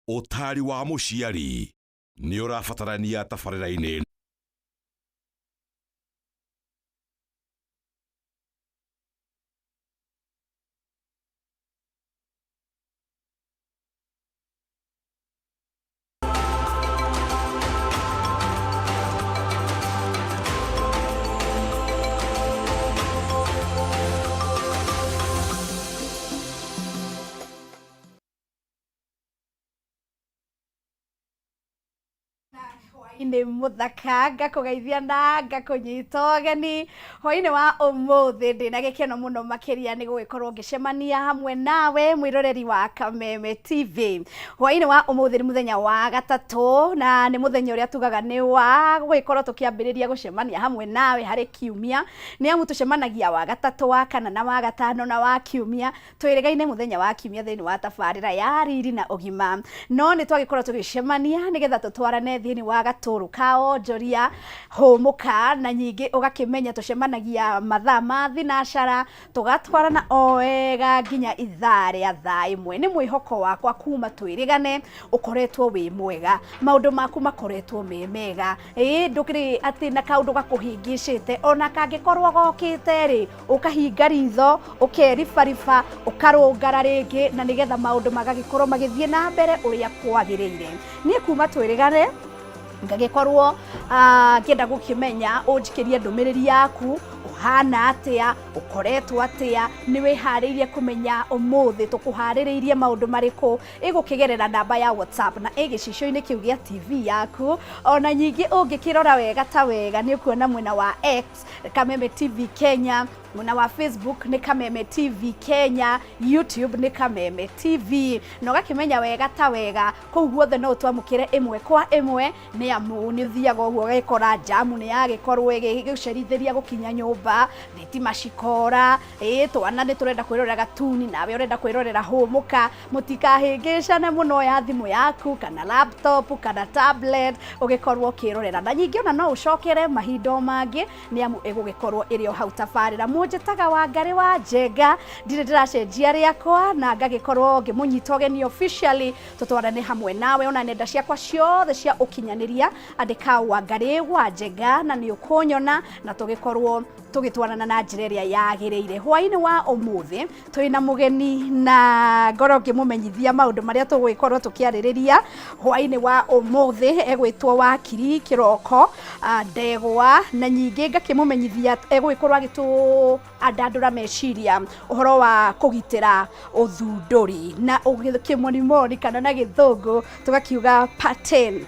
Ũtaari wa mũciari nĩ ũrabatarania tabarĩra-inĩ. Hwainĩ mũthaka ngakũgeithia na ngakũnyita ũgeni hwainĩ wa ũmũthĩ ndĩna gĩkeno mũno makĩria nĩ gũgĩkorwo ngĩcemania hamwe nawe mwĩroreri wa Kameme TV. Hwainĩ wa ũmũthĩ nĩ mũthenya wa gatatũ na nĩ mũthenya ũrĩa tugaga nĩ wa gũgĩkorwo tũkĩambĩrĩria gũcemania hamwe nawe harĩ kiumia, nĩ amu tũcemanagia wa gatatũ, wa kana na wa gatano na wa kiumia. Twĩrĩgaine mũthenya wa kiumia thĩinĩ wa tabarĩra ya riri na ũgima. No nĩ twagĩkorwo tũgĩcemania nĩgetha tũtwarane thĩinĩ wa gatũrũ ka wonjoria hũmũka, na nyingĩ ũgakĩmenya tũcemanagia mathaa ma thinacara tũgatwarana o wega nginya ithaa rĩa thaa ĩmwe. Nĩ mwĩhoko wakwa kuma twĩrĩgane ũkoretwo wĩ mwega, maũndũ maku makoretwo me mega, ĩĩ ndũkĩrĩ atĩ na kaũndũ gakũhĩngĩcĩte ona kangĩkorwo gokĩte rĩ, ũkahinga ritho ũkeribariba ũkarũngara rĩngĩ na nĩgetha maũndũ magagĩkorwo magĩthiĩ na mbere ũrĩa kwagĩrĩire. Niĩ kuma twĩrĩgane ngagĩkorwo ngĩenda gũkĩmenya ũnjikĩrie ndũmĩrĩri yaku, ũhana atĩa, ũkoretwo atĩa, nĩ wĩharĩirie kũmenya ũmũthĩ tũkũharĩrĩirie maũndũ marĩkũ, ĩgũkĩgerera namba ya WhatsApp na ĩ gĩcicio-inĩ kĩu gĩa TV yaku. Ona nyingĩ ũngĩkĩrora wega ta wega nĩ ũkuona mwena wa X Kameme TV Kenya, mwena wa Facebook nĩ Kameme TV Kenya, YouTube nĩ Kameme TV, na ũgakĩmenya wega ta wega kũu guothe no ũtwamũkĩre ĩmwe kwa ĩmwe, nĩ amu nĩ ũthiaga ũguo ũgagĩkora njamu nĩ yagĩkorwo ĩgĩgũcerithĩria gũkinya nyũmba, thitima cikora, ĩĩ twana nĩ tũrenda kwĩrorera gatuni nawe ũrenda kwĩrorera hũmũka. Mũtikahĩngĩcane mũno ya thimũ yaku kana laptop kana tablet ũgĩkorwo ũkĩrorera. Na nyingĩ ona no ũcokere mahinda o mangĩ nĩ amu ĩgũgĩkorwo ĩrĩ o hau tabarĩra. Mũnjĩtaga Wangarĩ wa Njenga, ndirĩ ndĩracenjia rĩakwa na ngagĩkorwo ngĩmũnyita ũgeni officially tũtwarane hamwe nawe ona nenda ciakwa ciothe cia ũkinyanĩria, andĩka Wangarĩ wa Njenga na nĩ ũkũnyona na tũgĩkorwo tũgĩtwarana na njĩra ĩrĩa yagĩrĩire. Hwaĩ-inĩ wa ũmũthĩ twĩna mũgeni na ngorwo ngĩmũmenyithia maũndũ marĩa tũgũgĩkorwo tũkĩarĩrĩria hwaĩ-inĩ wa ũmũthĩ. Egwĩtwo Wakiri Kĩroko Ndegwa, na nyingĩ ngakĩmũmenyithia egũgĩkorwo agĩtũandandũra meciria ũhoro wa kũgitĩra ũthundũri na kĩmonimoni kana na gĩthũngũ tũgakiuga patent.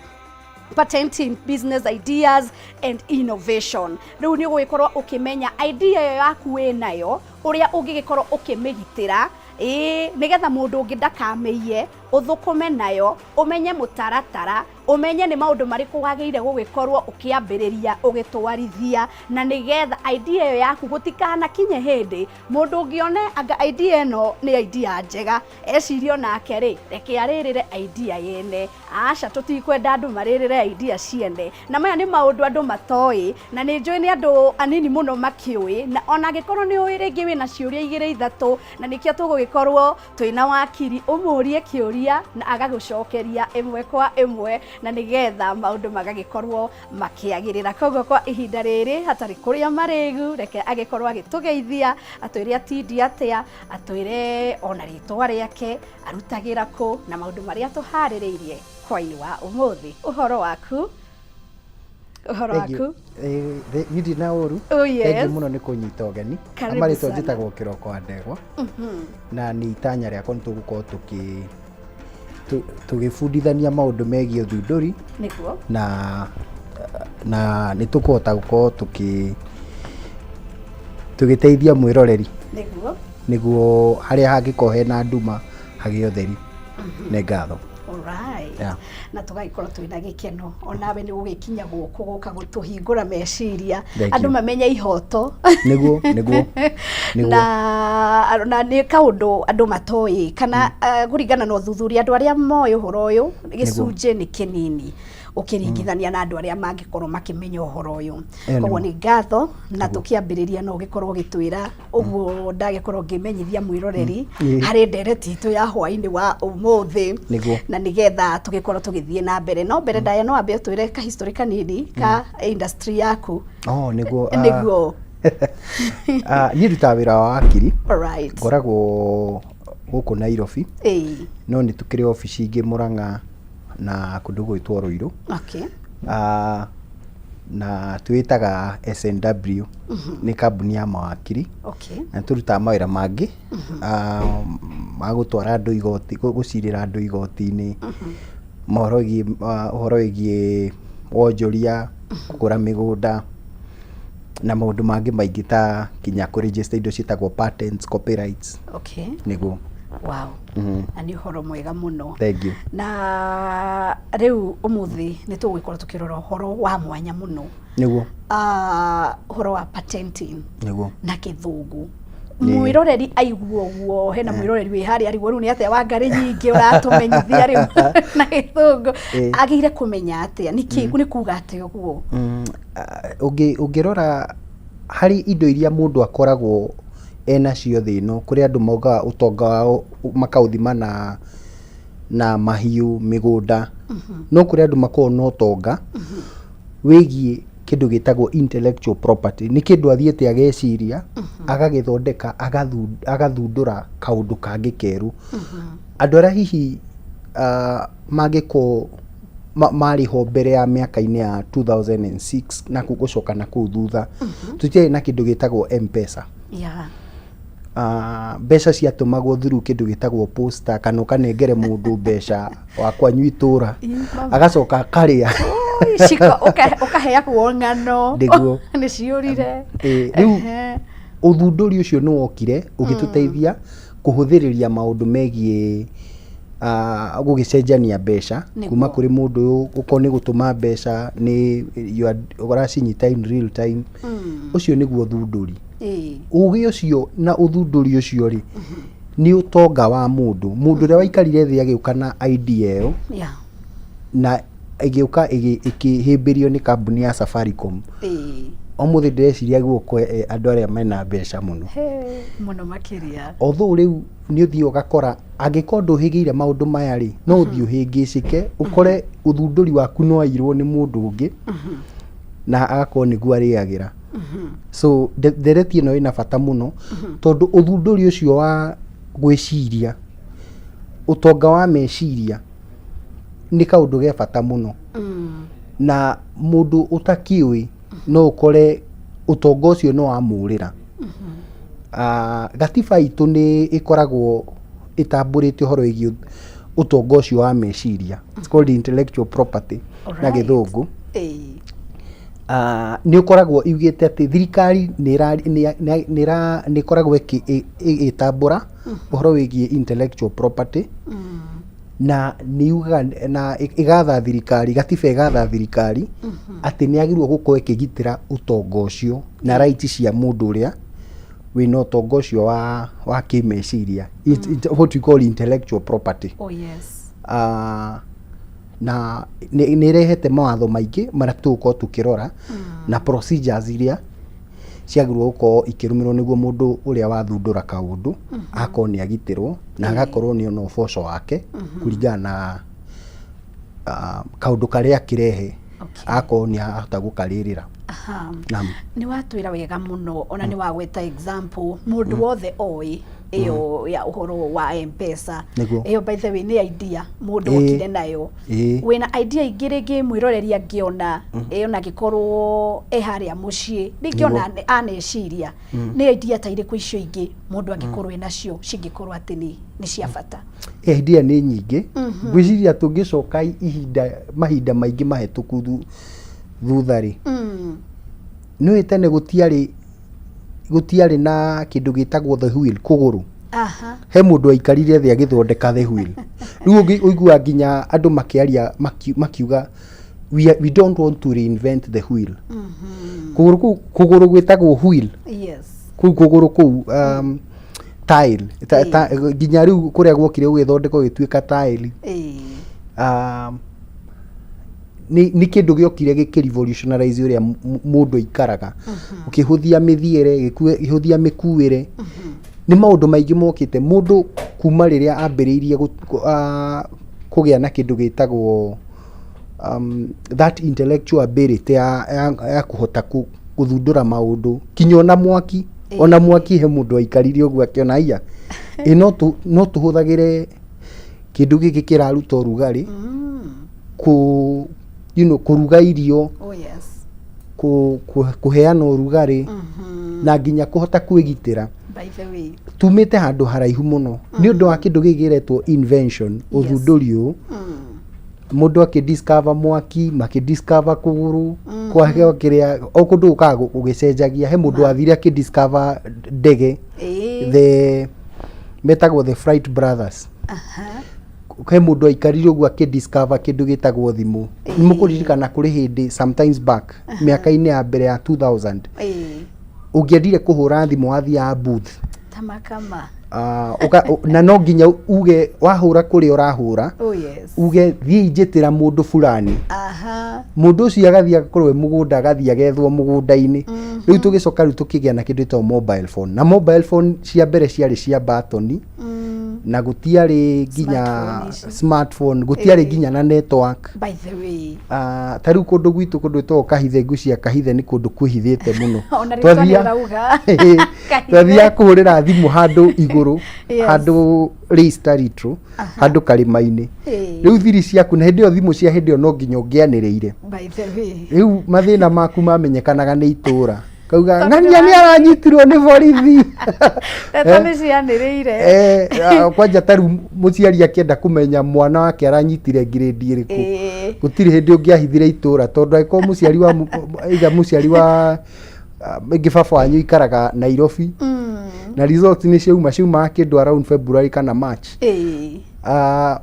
Patenting business ideas and innovation. Rĩu nĩ ũgũgĩkorwo ũkĩmenya idea ĩyo yaku wĩnayo ũrĩa ũngĩgĩkorwo ũkĩmĩgitĩra, ĩĩ nĩgetha mũndũ ũngĩ ndakamĩiye, ũthũkũme nayo, ũmenye mũtaratara, ũmenye nĩ maũndũ marĩkũ wagĩrĩire gũgĩkorwo ũkĩambĩrĩria ũgĩtwarithia, na nĩgetha idea ĩyo yaku gũtikanakinye hĩndĩ mũndũ ũngĩ one anga idea ĩno nĩ idea njega, ecirie onake rĩ, reke arĩrĩre idea yene. Aca, tũtikwenda andũ marĩrĩre idea ciene. Na maya nĩ maũndũ andũ matoĩ, na nĩ njũĩ nĩ andũ anini mũno makĩũĩ, na ona angĩkorwo nĩ ũĩ rĩngĩ wĩna ciũria igĩrĩ ithatũ, na nĩkĩo tũgũgĩkorwo twĩna wakiri, ũmũrie kĩũria na agagũcokeria ĩmwe kwa ĩmwe, na nĩgetha maũndũ magagĩkorwo makĩagĩrĩra. Koguo kwa ihinda rĩrĩ hatarĩ kũrĩa marĩgu, reke agĩkorwo agĩtũgeithia, atwĩre atindi atĩa, atwĩre ona rĩtwa rĩake, arutagĩra kũ, na maũndũ marĩa tũharĩrĩirie hwaĩ-inĩ wa ũmũthĩ. Ũhoro waku? Ũhoro waku? Niĩ ndirĩ na ũru. Oh, yes. Thengiũ mũno nĩ kũnyita ũgeni. Karibu Marĩtwa sana. njĩtagwo Kĩroko wa Ndegwa. Na nĩ itanya rĩakwa nĩ tũgũkorwo tũgĩbundithania maũndũ megiĩ ũthundũri. Nĩguo. Na nĩ tũkũhota gũkorwo tũgĩteithia mwĩroreri. Nĩguo. Nĩguo harĩa hangĩkorwo hena nduma hagĩe ũtheri. Nĩ ngatho. Alright. Yeah. Na tũgagĩkorwo twĩna gĩkeno onawe nĩ gũgĩkinya gũkũ gũka gũtũhingũra meciria Thank andũ you. mamenye ihoto. Nĩguo, nĩguo, nĩguo. Na nĩ kaũndũ andũ matoĩ kana kũringana na ũthuthuria andũ arĩa moĩ ũhoro ũyũ gĩcunjĩ nĩ kĩnini. Ũkĩringithania na andũ arĩa mangĩkorwo makĩmenya ũhoro ũyũ. Ĩyo nĩ Koguo ma. nĩ ngatho, na tũkĩambĩrĩria no ũgĩkorwo ũgĩtwĩra ũguo ndagĩkorwo ngĩmenyithia mwĩroreri harĩ ndereti itũ ya hwainĩ wa ũmũthĩ. Nĩguo. Na nĩgetha tũgĩkorwo tũgĩthiĩ na mbere, no mbere ndaya no ambe ũtwĩre ka history kanini ka industry yaku. Oh, nĩguo. Nĩguo. Niĩ ndutaga wĩra wa wakiri. Ngoragwo gũkũ Nairobi, no nĩ tũkĩrĩ obici ingĩ Mũrang'a na kũndũ gwĩtwo Ruiru. Na twĩtaga S&W, nĩ kambuni ya mawakiri. Na tũrutaga mawĩra mangĩ ma gũtwara andũ igoti, gũcirĩra andũ igoti-inĩ, mohoro wĩgiĩ ũhoro wĩgiĩ wonjoria, kũgũra mĩgũnda na maũndũ mangĩ maingĩ ta nginya kũ register indo ciĩtagwo patents, copyrights. Nĩguo. Wow. Na nĩ ũhoro mwega mũno. Thank you. Na rĩu ũmũthĩ nĩ tũgũgĩkorwo tũkĩrora ũhoro wa mwanya mũno. Ũhoro wa patenting na Kĩthũngũ. Mwĩroreri aigua ũguo, hena mwĩroreri wĩ harĩa arigwo rĩu nĩ atĩa Wangarĩ nyingĩ ũratũmenyithia rĩu na Gĩthũngũ. Agĩire kũmenya atĩa? Nĩkĩ nĩ kuga atĩa ũguo? Ũngĩrora harĩ indo iria mũndũ akoragwo enacio thĩ ĩno, kũrĩ andũ maugaga ũtonga wao makaũthima na mahiũ, mĩgũnda, no kũrĩ andũ makoragwo na ũtonga wĩgiĩ kĩndũ gĩtagwo intellectual property. Nĩ kĩndũ athiĩte ageciria, agagĩthondeka, agathundũra kaũndũ kangĩ kerũ. Andũ arĩa hihi mangĩkorwo marĩ ho mbere ya mĩaka-inĩ ya 2006 na gũcoka na kũu thutha, tũtiarĩ na kĩndũ gĩtagwo M-Pesa. Mbeca ciatũmagwo through kĩndũ gĩtagwo posta, kana ũkanengere mũndũ mbeca wa kwanyu itũra, agacoka akarĩa. Ciko ũkaheagwo ng'ano. Nĩguo. Nĩ ciũrire. Rĩu ũthundũri ũcio nĩ wokire ũgĩtũteithia kũhũthĩrĩria maũndũ megiĩ gũgĩcenjania mbeca kuma kũrĩ mũndũ ũyũ, okorwo nĩ gũtũma mbeca nĩ ũracinyita in real time. Ũcio nĩguo ũthundũri. Ũgĩ ũcio na ũthundũri ũcio rĩ, nĩ ũtonga wa mũndũ. Mũndũ ũrĩa waikarire thĩ agĩũka na idea ĩyo, na ĩgĩũka ĩkĩhĩmbĩrio nĩ kambuni ya Safaricom. Ũmũthĩ ndĩreciria gũkũ andũ arĩa mena mbeca mũno. Mũno makĩria. Although rĩu nĩ ũthiĩ ũgakora angĩkorwo ndũhĩgĩire maũndũ maya rĩ, no ũthiĩ ũhĩngĩcĩke ũkore ũthundũri waku no airwo nĩ mũndũ ũngĩ na agakorwo nĩguo arĩagĩra. So ndereti ĩno ĩna bata mũno tondũ ũthundũri ũcio wa gwĩciria, ũtonga wa meciria nĩ kaũndũ ge bata mũno. Na mũndũ ũtakĩũĩ no ũkore ũtonga ũcio nĩ wamũrĩra. Gatiba itũ nĩ ĩkoragwo ĩtambũrĩte ũhoro wĩgiĩ ũtonga ũcio wa meciria. It's called intellectual property na Gĩthũngũ. Nĩ ũkoragwo yugĩte atĩ thirikari nĩ ĩkoragwo ĩgĩtambũra ũhoro wĩgiĩ intellectual property, na nĩ yugaga na ĩgatha thirikari, gatiba ĩgatha thirikari atĩ nĩ yagĩrĩirwo gũkorwo ĩkĩgitĩra ũtonga ũcio na right cia mũndũ ũrĩa wĩna ũtonga ũcio wa kĩmeciria. It's what we call intellectual property. Oh yes. Na nĩ ĩrehete mawatho maingĩ marĩa tũgũkorwo tũkĩrora na procedures iria ciagĩrĩirwo gũkorwo ikĩrũmĩrĩrwo nĩguo mũndũ ũrĩa wathundũra kaũndũ agakorwo nĩ agitĩrwo na agakorwo nĩ ona ũboco wake kũringana na kaũndũ karĩa akĩrehe, agakorwo nĩ ahota gũkarĩrĩra. Naam. Nĩ watwĩra wega mũno, ona nĩ wagweta example mũndũ wothe oĩ ĩyo ya ũhoro wa M-Pesa. Ĩyo by the way nĩ idea mũndũ okire nayo. Wĩna idea ingĩ rĩngĩ mwĩroreri angĩona, ona angĩkorwo e harĩa mũciĩ rĩngĩ ona aneciria, nĩ idea ta irĩkũ icio ingĩ mũndũ angĩkorwo enacio cingĩkorwo atĩ nĩ cia bata? Idea nĩ nyingĩ. Ngwĩciria tũngĩcoka ihinda mahinda maingĩ mahĩtũku thutha rĩ, nĩũĩ tene gũtiarĩ na kĩndũ gĩtagwo the wheel, kũgũrũ. He mũndũ aikarire thĩ agĩthondeka the wheel. Rĩu ũiguaga nginya andũ makĩaria makiuga we don't want to reinvent the wheel. Kũgũrũ kũu, kũgũrũ gwĩtagwo wheel. Kũu kũgũrũ kũu, tile. Nginya rĩu kũrĩa gwokire gũgĩthondekwo gĩtuĩka tile. Nĩ kĩndũ gĩokire gĩkĩ revolutionarize ũrĩa mũndũ aikaraga, ũkĩhũthia mĩthiĩre, gĩkĩhũthia mĩkuĩre. Nĩ maũndũ maingĩ mokĩte mũndũ kuma rĩrĩa ambĩrĩirie kũgĩa na kĩndũ gĩtagwo that intellectual ability ya kũhota gũthundũra maũndũ, kinya ona mwaki. Ona mwaki, he mũndũ aikarire ũguo akĩona aya ĩ no tũhũthagĩre kĩndũ gĩkĩ kĩraruta ũrugarĩ kũ you know, kũruga irio, kũheana ũrugarĩ na nginya kũhota kwĩgitĩra. By the way. Tumĩte handũ haraihu mũno nĩ ũndũ wa kĩndũ gĩkĩ gĩretwo invention, ũthundũri ũyũ. Mũndũ akĩdiscover mwaki, makĩdiscover kũgũrũ kwa kĩrĩa o kũndũ gũkaga gũgĩcenjagia. He mũndũ wathire akĩdiscover ndege, the metagwo the Wright Brothers. He mũndũ aikarire ũguo akĩdiscover kĩndũ gĩtagwo thimũ. Nĩ mũkũririkana kũrĩ hĩndĩ sometimes back, mĩaka-inĩ ya mbere ya 2000, ũngĩendire kũhũra thimũ wathiaga booth. Tamakama. Na no nginya uge wahũra kũrĩa ũrahũra, uge thiĩ njĩtĩra mũndũ fulani. Mũndũ ũcio agathiĩ agakorwo e mũgũnda, agathiĩ agethwo mũgũnda-inĩ. Rĩu tũgĩcoka rĩu tũkĩgĩa na kĩndũ gĩtagwo mobile phone, na mobile phone cia mbere ciarĩ cia batoni na gũtiarĩ nginya Smartphone ici. Smartphone gũtiarĩ nginya na network. By the way. Ta rĩu kũndũ gwitũ, kũndũ gwĩtagwo Kahithe, ngwĩciria Kahithe nĩ kũndũ kwĩhithĩte mũno. Ona rĩtwa nĩ rĩrauga. Kahithe. Twathiaga kũhũrĩra thimũ handũ igũrũ, handũ Reis Taritro, handũ karĩma-inĩ. Rĩu thiri ciaku, na hĩndĩ ĩyo thimũ cia hĩndĩ ĩyo no nginya ũngĩanĩrĩire. By the way. Rĩu mathĩna maku mamenyekanaga nĩ itũra, kauga Tondũ ng'ania nĩ aranyitirwo nĩ borithi. Ndeto nĩ cianĩrĩire. Kwanja ta rĩu mũciari akĩenda kũmenya mwana wake aranyitire ngirĩndi ĩrĩkũ, gũtirĩ hĩndĩ ũngĩahithire itũra, tondũ angĩkorwo mũciari wa either mũciari wa ĩngĩ baba wanyu ikaraga Nairobi na results nĩ ciauma, ciaumaga kĩndũ around February kana March,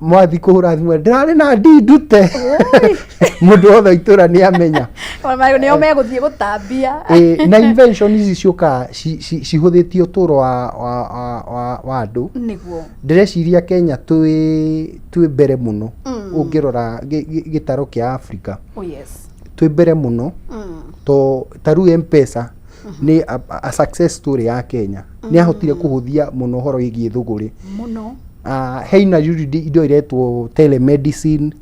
mwathi kũhũra thimũ, ndĩrarĩ na D ndute, mũndũ wothe wa itũra nĩ amenya. Ona nĩo megũthiĩ gũtambia. Na invention ici ciũkaga cihũthĩtie ũtũũro wa andũ. Ndĩreciria Kenya twĩ mbere mũno. Ũngĩrora gĩtaro kĩa Africa, twĩ mbere mũno, to ta rĩu M-Pesa nĩ a success story ya Kenya. Nĩ ahotire kũhũthia mũno ũhoro wĩgiĩ thũgũrĩ. Hena rĩu indo iretwo telemedicine,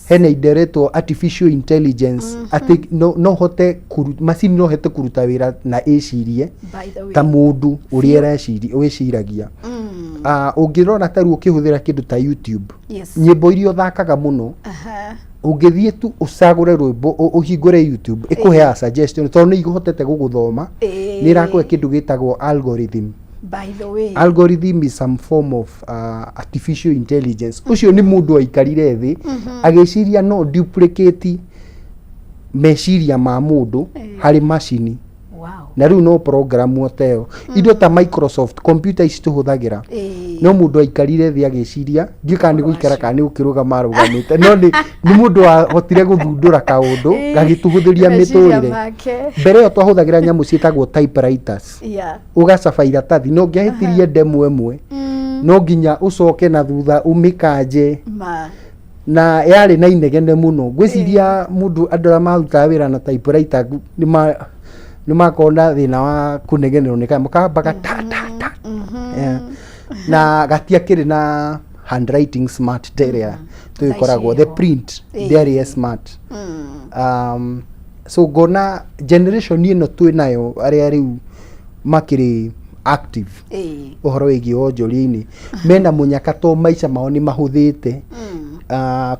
hena indo iretwo artificial intelligence, atĩ no hote macini no hote kũruta wĩra na ĩcirie By the way. ta mũndũ ũrĩa areciria, wĩciragia. Ũngĩrora ta rĩu ũkĩhũthĩra kĩndũ ta YouTube, nyĩmbo iria ũthakaga mũno, ũngĩthiĩ tu ũcagũre rwĩmbo, ũhingũre YouTube, ĩkũheaga suggestion tondũ nĩ ihotete gũgũthoma. Nĩ ĩrakũhe kĩndũ gĩtagwo algorithm. By the way. Algorithm is some form of artificial intelligence. Ũcio nĩ mũndũ aikarire thĩ agĩciria no duplicate meciria ma mũndũ harĩ macini. Na rĩu no program ta ĩyo, indo ta Microsoft computer ici tũhũthagĩra, no mũndũ aikarire thĩ agĩciria, ndiũĩ kana nĩ gũikara kana nĩ gũkĩrũgama arũgamĩte, no nĩ mũndũ wahotire gũthundũra kaũndũ gagĩtũhũthĩria Meciria mĩtũrĩre. make. Mbere ĩyo twahũthagĩra nyamũ ciĩtagwo typewriters, ũgacaba iratathi, no ũngĩahĩtirie ndemwa ĩmwe, no nginya ũcoke na thutha ũmĩkanje. Na yarĩ na inegene mũno. Ngwĩciria mũndũ, andũ arĩa marutaga wĩra na typewriter nĩ makorwo na thĩna wa kũnegenerwo nĩ kanyamũ kambaga ta ta ta. Yeah. Na gatiakĩrĩ na handwriting smart ta ĩrĩa tũgĩkoragwo, the Thaa ici. print ndĩarĩ smart. So ngona generation ĩno twĩ nayo, arĩa rĩu makĩrĩ active ũhoro wĩgiĩ wonjoria-inĩ, mena mũnyaka to maica mao nĩ mahũthĩte.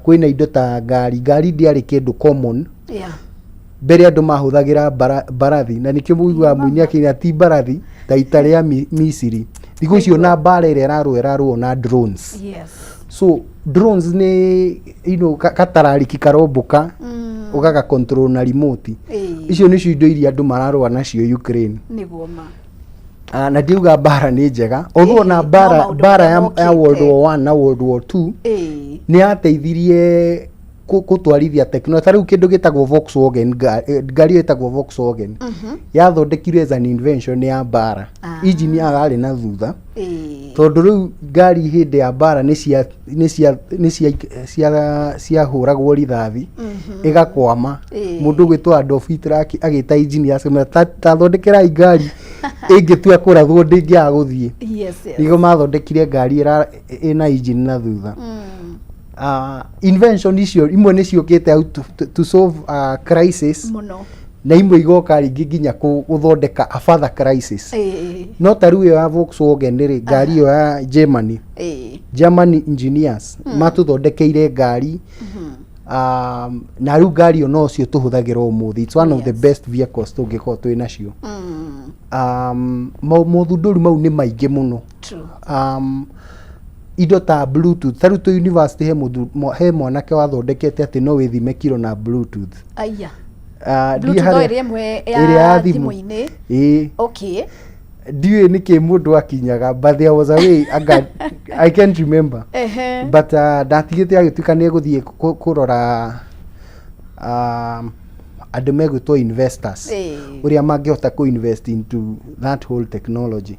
Kwĩna indo ta ngari. Ngari ndĩarĩ kĩndũ common. Mbere andũ mahũthagĩra mbarathi, na nĩkĩo mũiguaga mũini akĩina ti mbarathi ta ita rĩa Misiri. Thikũ icio na mbara ĩrĩa ĩrarũa, ĩrarũo na drones. So drones nĩ katarariki karombũka, ũgaga control na remote. Icio nĩcio indo iria andũ mararũa nacio Ukraine. Nĩguo ma. Na ndiuga mbara nĩ njega, although ona No mbara maũndũ mbara marĩa ya World mokĩte. War 1 na World War 2 nĩ yateithirie. Gũtwarithia tekinoronjĩ, ta rĩu kĩndũ gĩtagwo Volkswagen, ngari ĩyo ĩtagwo Volkswagen yathondekirwo as an invention ya mbara. Engine yarĩ na thutha, tondũ rĩu ngari hĩndĩ ya mbara nĩ cia nĩ cia nĩ cia cia ciahũragwo rithathi ĩgakwama. Mũndũ ũgwĩtwo Adolf Hitler agĩta engineers akĩmera, "Ta thondekerai ngari ĩngĩtua kũrathwo ndĩngĩaga gũthiĩ." Nĩguo mathondekire ngari ĩna engine na thutha. Invention icio imwe nĩ ciũkĩte out to solve crisis Mũno. Na imwe igoka rĩngĩ nginya gũthondeka a further crisis. No ta rĩu ĩyo ya Volkswagen rĩ, ngari ĩyo ya Germany, German engineers matũthondekeire ngari, na rĩu ngari ĩyo no cio tũhũthagĩra ũmũthĩ. It's one of the best vehicles tũngĩkorwo twĩ nacio. Mothundũri mau nĩ maingĩ mũno. Indo ta Bluetooth, ta rĩu twĩ university he mũndũ he mwanake wathondekete atĩ no wĩthime kiro na Bluetooth. Aya. Ndiĩ Bluetooth no ĩrĩa ĩmwe ĩrĩa ya ya thimũ. Thimũ-inĩ. Ĩĩ. Ndiũĩ nĩkĩ mũndũ akinyaga, but there was a way anga I can't remember, but ndatigĩte agĩtuĩka nĩ egũthiĩ kũrora andũ megwĩtwo investors, ũrĩa mangĩhota kũ invest into that whole technology.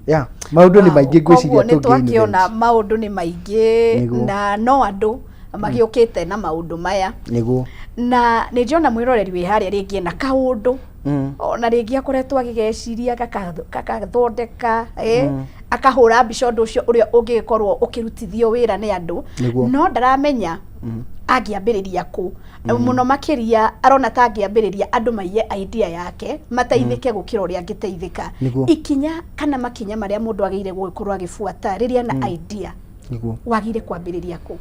Yeah, maũndũ nĩ maingĩ ngwĩciria. Koguo nĩ tũngĩ twakĩona invent. Maũndũ nĩ maingĩ. Na no andũ magĩũkĩte na maũndũ maya. Na nĩ ndĩrona mwĩroreri wĩ harĩa rĩngĩ na kaũndũ, ona rĩngĩ akoretwo agĩgeciria gakathondeka, akahũra mbica ũndũ ũcio ũrĩa ũngĩgĩkorwo ũkĩrutithio wĩra nĩ andũ, no ndaramenya angĩambĩrĩria kũ. Mũno makĩria arona ta angĩambĩrĩria andũ maiye idea yake mateithĩke gũkĩra ũrĩa angĩteithĩka. Ikinya kana makinya marĩa mũndũ agĩrĩire gũgĩkorwo agĩbuata rĩrĩa na idea, wagĩrĩire kwambĩrĩria kũ?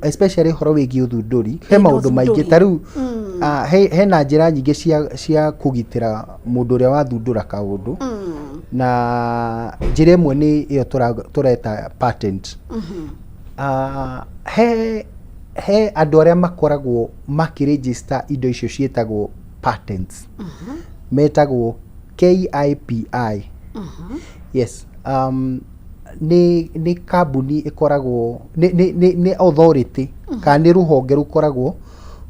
Especially ũhoro wĩgiĩ ũthundũri, he Ĩ, na maũndũ maingĩ. ũthundũri. Ta rĩu hena njĩra nyingĩ cia kũgitĩra mũndũ ũrĩa wathundũra kaũndũ, na njĩra ĩmwe nĩ ĩyo tũreta patent. He andũ arĩa makoragwo makĩregister indo icio ciĩtagwo patents, metagwo KIPI. Yes, nĩ kambuni ĩkoragwo nĩ authority kana nĩ rũhonge rũkoragwo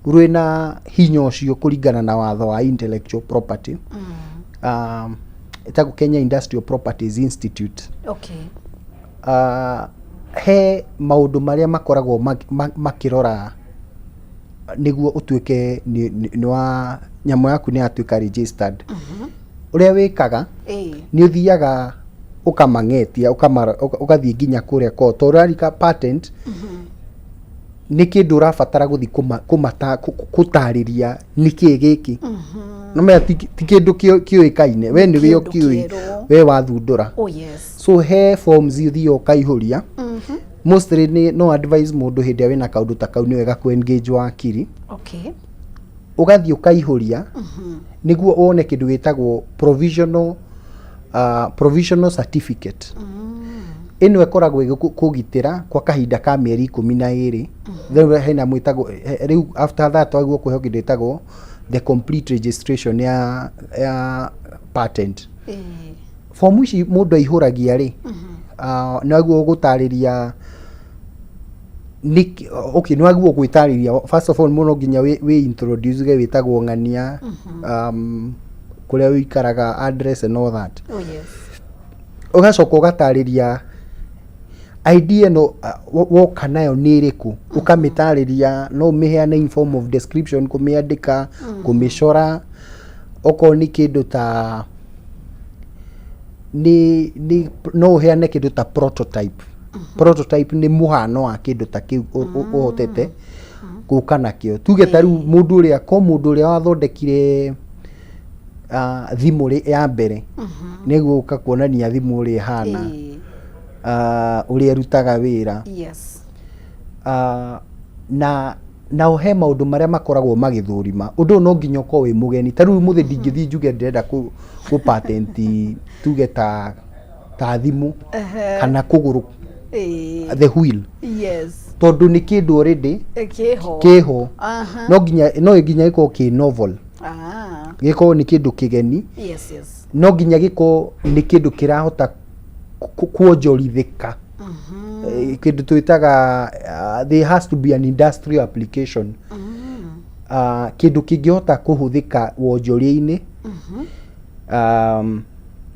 rwĩna hinya ũcio kũringana na watho wa intellectual property, ĩtagwo Kenya Industrial Properties Institute. He maũndũ marĩa makoragwo makĩrora nĩguo ũtuĩke nĩ wa nyamũ yaku nĩ yatuĩka registered. Ũrĩa wĩkaga, nĩ ũthiaga ũkamang'etia, ũgathiĩ nginya kũrĩa ko to ũrarika patent nĩ kĩndũ ũrabatara gũthiĩ kũtarĩria nĩkĩĩ gĩkĩ. No menya ti kĩndũ kĩũĩkaine, we nĩwe Kĩndũ ũkĩũĩ, kĩerũ. We wathundũra. So he forms ũthiaga ũkaihũria. Mostly nĩ no advise mũndũ hĩndĩ ĩrĩa wĩna kaũndũ ta kau nĩ wega kũ engage wakiri. Ũgathiĩ ũkaihũria nĩguo wone kĩndũ gĩtagwo provisional certificate. Ĩno ĩkoragwo ĩgĩkũgitĩra kwa kahinda ka mĩeri 12. Rĩu hena mwĩtagwo rĩu after that wagĩrĩirwo kũheo kĩndũ gĩtagwo the complete registration ya patent. Fomu ici mũndũ aihũragia rĩ, nĩ wagĩrĩirwo gũtarĩria nĩkĩ. Okay, nĩ wagĩrĩirwo gwĩtarĩria first of all mũno nginya wĩ introduce ge wĩtagwo ng'ania, kũrĩa ũikaraga, address and all that. Ũgacoka ũgatarĩria idea ĩno woka nayo nĩ ĩrĩkũ, ũkamĩtarĩria. No ũmĩheane in form of description, kũmĩandĩka, kũmĩcora, okorwo nĩ kĩndũ ta nĩ no ũheane kĩndũ ta prototype. Prototype nĩ mũhano wa kĩndũ ta kĩu ũhotete gũka nakĩo. Tuge ta rĩu mũndũ ũrĩa ko mũndũ ũrĩa wathondekire thimũ ya mbere nĩguo ũka kuonania thimũ ũrĩa ĩhana, ũrĩa ĩrutaga wĩra. Na nao he maũndũ marĩa makoragwo magĩthũrima ũndũ ũyũ. No nginya ũkorwo wĩ mũgeni. Ta rĩu mũthĩ ndingĩthiĩ njuge ndĩrenda kũ patent tuge ta thimũ kana kũgũrũ, the wheel, tondũ nĩ kĩndũ already Kĩho. Kĩho. No nginya gĩkorwo kĩ novel, gĩkorwo nĩ kĩndũ kĩgeni. No nginya gĩkorwo nĩ kĩndũ kĩrahota kuonjorithĩka. Kĩndũ twĩtaga there has to be an industrial application, kĩndũ kĩngĩhota kũhũthĩka wonjoria-inĩ,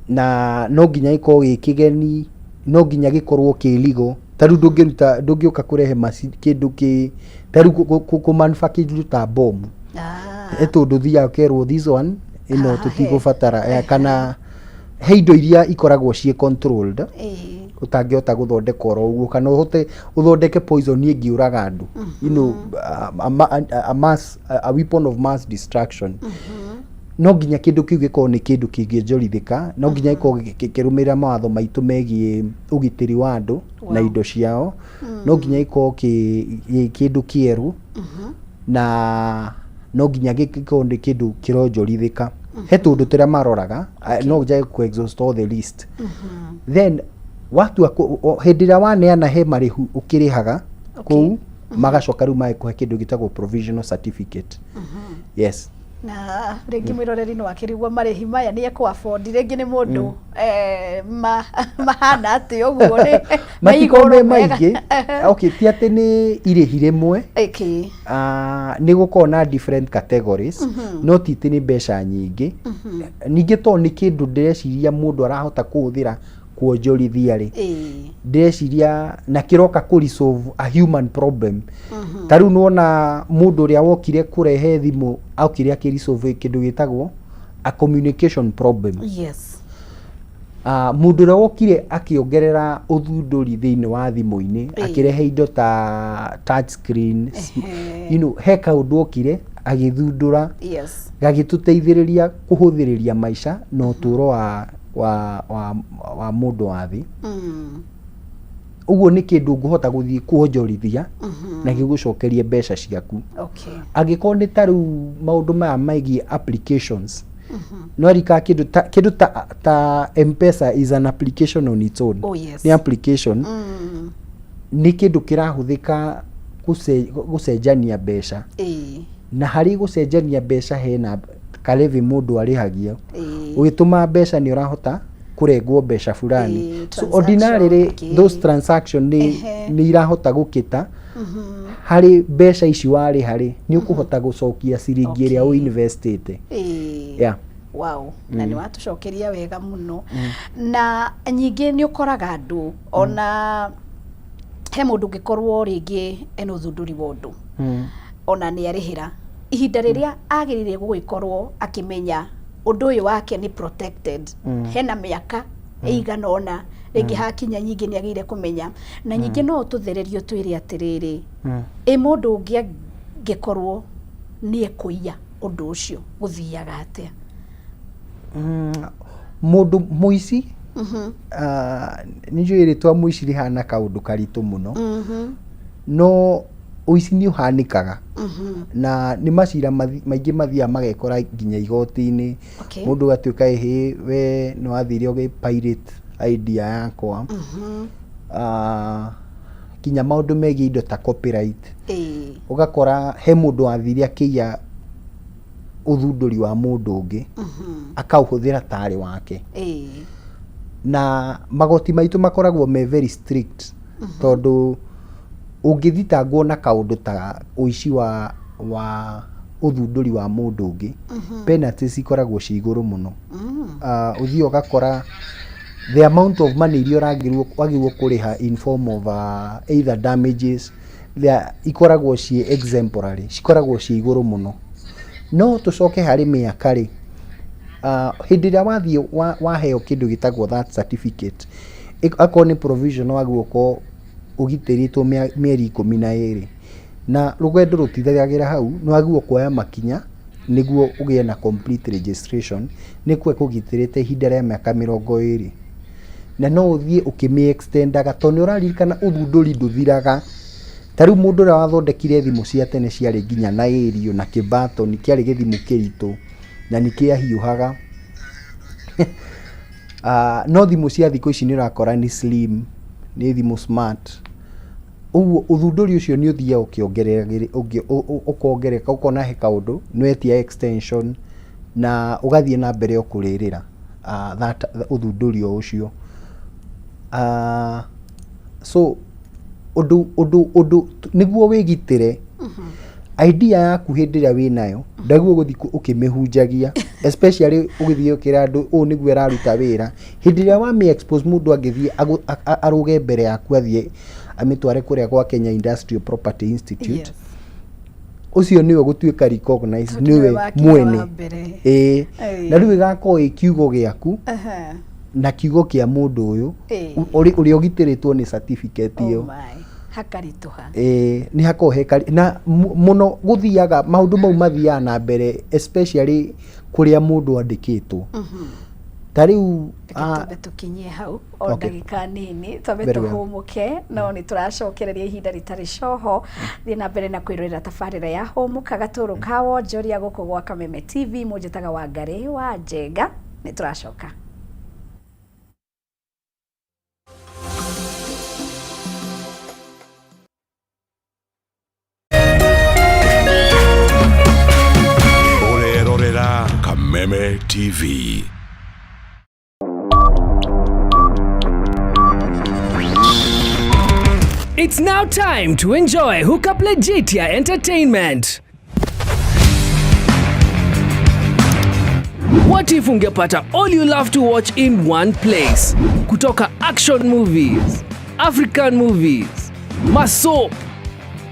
na no nginya gĩkorwo gĩ kĩgeni, no nginya gĩkorwo kĩ legal. Ta rĩu ndũngĩruta, ndũngĩũka kũrehe kĩndũ kĩ ta rĩu kũ manufacture kĩndũ ta bomu. He tũndũ ũthiaga ũkerwo, "This one ĩno Haha he. tũtigũbatara." Kana he indo iria ikoragwo ciĩ controlled, ũtangĩhota gũthondeka oro ũguo, kana ũhote ũthondeke poison ĩngĩũraga andũ, a weapon of mass destruction. No nginya kĩndũ kĩu gĩkorwo nĩ kĩndũ kĩngĩonjorithĩka, no nginya gĩkorwo gĩkĩrũmĩrĩra mawatho maitũ megiĩ ũgitĩri wa andũ na indo ciao, no nginya gĩkorwo gĩ kĩndũ kĩerũ, na no nginya gĩkorwo nĩ kĩndũ kĩronjorithĩka. He tũndũ tũrĩa maroraga, no njage kũ exhaust all the list. Then watua hĩndĩ ĩrĩa waneana, he marĩhu ũkĩrĩhaga kũu, magacoka rĩu magĩkũhe kĩndũ gĩtagwo provisional certificate, yes. Na rĩngĩ mwĩroreri no akĩrigwo marĩhi maya nĩ ekũ afford, rĩngĩ nĩ mũndũ mahana atĩ ũguo nĩ Matikorwo me igũrũ mega. maingĩ. Okay, ti atĩ nĩ irĩhi rĩmwe. Nĩ gũkorwo na different categories, no ti atĩ nĩ mbeca nyingĩ. Ningĩ tondũ nĩ kĩndũ ndĩreciria mũndũ arahota kũhũthĩra kuonjorithia rĩ, ndĩreciria na kĩroka kũ resolve a human problem. Ta rĩu nĩwona mũndũ ũrĩa wokire kũrehe thimũ, okire akĩ resolve kĩndũ gĩtagwo a communication problem. Mũndũ ũrĩa wokire akĩongerera ũthundũri thĩinĩ wa thimũ-inĩ, akĩrehe indo ta touch screen, he kaũndũ okire agĩthundũra gagĩtũteithĩrĩria kũhũthĩrĩria maica na ũtũũro wa mũndũ wa thĩ. Ũguo nĩ kĩndũ ngũhota gũthiĩ kuonjorithia na gĩgũcokerie mbeca ciaku. Angĩkorwo nĩ ta rĩu maũndũ maya megiĩ applications, no rika kĩndũ ta M-Pesa is an application on its own. Nĩ application, nĩ kĩndũ kĩrahũthĩka gũcenjania mbeca, na harĩ gũcenjania mbeca hena karevi mũndũ arĩhagia. Ũgĩtũma mbeca nĩ ũrahota kũrengwo mbeca fulani. So ordinarily transaction, those transaction nĩ nĩ irahota gũkĩta harĩ mbeca ici warĩha rĩ, nĩ ũkũhota gũcokia ciringi ĩrĩa ũinvestĩte. Wow, na nĩ watũcokeria wega mũno. Na nyingĩ nĩ ũkoraga andũ, ona he mũndũ ũngĩkorwo rĩngĩ ena ũthundũri wa ũndũ, ona nĩ arĩhĩra, ihinda rĩrĩa agĩrĩire gũgĩkorwo akĩmenya ũndũ ũyũ wake nĩ protected, hena mĩaka ĩigana ũna rĩngĩ hakinya, nyingĩ nĩ agĩrĩire kũmenya. Na nyingĩ no ũtũthererio twĩre atĩrĩrĩ, ĩ mũndũ ũngĩ angĩkorwo nĩ ekũiya ũndũ ũcio, gũthiaga atĩa? Mũndũ mũici, nĩ njũĩ rĩtwa mũici rĩhana kaũndũ karitũ mũno, no ũici nĩ ũhanĩkaga, na nĩ macira maingĩ mathiaga magekora nginya igoti-inĩ. Mũndũ agatuĩka, ĩhĩ, we nĩ wathire ũgĩ pirate idea yakwa. Nginya maũndũ megiĩ indo ta copyright, ũgakora he mũndũ wathire akĩiya ũthundũri wa mũndũ ũngĩ, akaũhũthĩra tarĩ wake. Na magoti maitũ makoragwo me very strict, tondũ ũngĩthitangwo na kaũndũ ta ũici wa ũthundũri wa mũndũ ũngĩ, penalties ikoragwo ci igũrũ mũno. Ũthiĩ ũgakora the amount of money iria ũragĩrwo wagĩrĩirwo kũrĩha in form of either damages there, ikoragwo ciĩ exemplary, cikoragwo ciĩ igũrũ mũno. No tũcoke harĩ mĩaka rĩ, hĩndĩ ĩrĩa wathiĩ waheo kĩndũ gĩtagwo that certificate, akorwo nĩ provisional, wagĩrĩirwo gũkorwo ũgitĩrĩtwo mĩeri 12, na rũgendo rũtithiragĩra hau. Nĩ wagĩrĩirwo kuoya makinya nĩguo ũgĩe na complete registration, nĩ kuo kũgitĩrĩte ihinda rĩa mĩaka 20, na no ũthiĩ ũkĩmĩ extendaga, tondũ nĩ ũraririkana ũthundũri ndũthiraga. Ta rĩu mũndũ ũrĩa wathondekire thimũ cia tene ciarĩ nginya na ĩrio na kĩbatoni, kĩarĩ gĩthimũ kĩritũ na nĩ kĩahiũhaga. No thimũ cia thikũ ici nĩ ũrakora nĩ slim, nĩ thimũ smart. Ũguo ũthundũri ũcio nĩ ũthiaga ũkongereka, ũkona he kaũndũ nĩ wetia extension na ũgathiĩ na mbere o kũrĩrĩra that ũthundũri o ũcio. So Ũndũ nĩguo wĩgitĩre idea yaku hĩndĩ ĩrĩa wĩnayo, ndaguo gũthiĩ ũkĩmĩhunjagia, especially ũgĩthiĩ ũkĩra andũ ũũ nĩguo ĩraruta wĩra. Hĩndĩ ĩrĩa wamĩ expose, mũndũ angĩthiĩ arũge mbere yaku, athiĩ amĩtware kũrĩa gwa Kenya Industrial Property Institute, ũcio nĩwe gũtuĩka recognized Tondũ nĩwe nĩwe wakinya wa mwene. mbere. Ĩĩ. Na rĩu ĩgakorwo ĩ kiugo gĩaku na kiugo kĩa mũndũ ũyũ ũrĩa ũgitĩrĩtwo nĩ certificate Oh ĩyo. my. Hakaritũha. Ĩĩ, nĩ hakoragwo he kari na mũno gũthiaga maũndũ mau mathiaga na mbere, especially kũrĩa mũndũ andĩkĩtwo ta rĩu. Reke twambe tũkinyie hau o ndagĩka nini, twambe Very well. tũhũmũke, no nĩ tũracokereria ihinda rĩtarĩ coho. Thiĩ na mbere na kwĩrorera tabarĩra ya Hũmũka, gatũrũ ka wonjoria gũkũ gwa Kameme TV. Mũnjĩtaga Wangarĩ wa Njenga, nĩ tũracoka. Ũrerorera Kameme TV. It's now time to enjoy Hookup Legitia Entertainment. What if ungepata all you love to watch in one place? Kutoka action movies, African movies, masoap,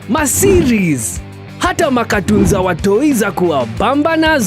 maseries, hata makatun za watoi za kuwabamba nazo.